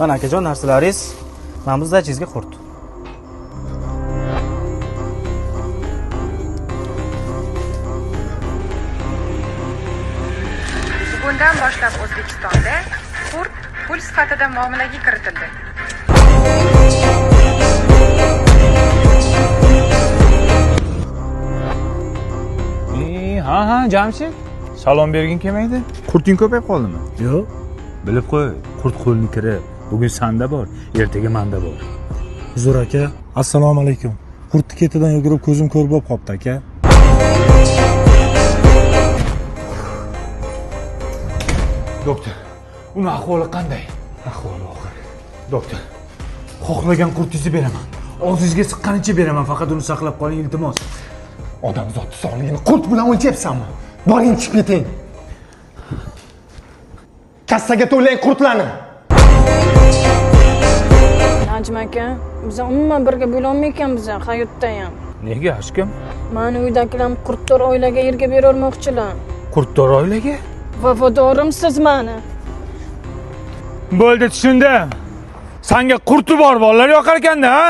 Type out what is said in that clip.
Mana akajon, narsalaringiz. Mana bu сдача ngizga qurt. Bugundan boshlab O'zbekistonda qurt pul sifatida muomalaga kiritildi. Ha ha, Jamshid. Salom bergin kelmaydi. Qurting ko'payib qoldimi? Yo'q. Bilib qo'y, qurt qo'lni kiri. Bugun sanda bor, ertaga manda bor. Uzr aka. Assalomu alaykum. Qurtni ketidan yugurib ko'zim ko'r bo'lib qopti aka. Doktor, uni ahvoli qanday? Ahvoli og'ir. Doktor, xohlagan qurtingizni beraman. Og'zingizga siqqanicha beraman, faqat uni saqlab qoling, iltimos. Odamzodni sog'lig'ini qurt bilan o'lchayapsanmi? Boring, chiqib keting. Kassaga to'lang qurtlarni. Najm aka, biz umuman birga bo'lolmay ekanmiz hayotda ham. Nega, ashkim? Mani uydagilar qurtdor oilaga erga berolmoqchilar. Qurtdor oilaga? Vafodorimsiz mani. Bo'ldi, tushundim. Sanga qurti bor bolalar yoqar ekanda, ha?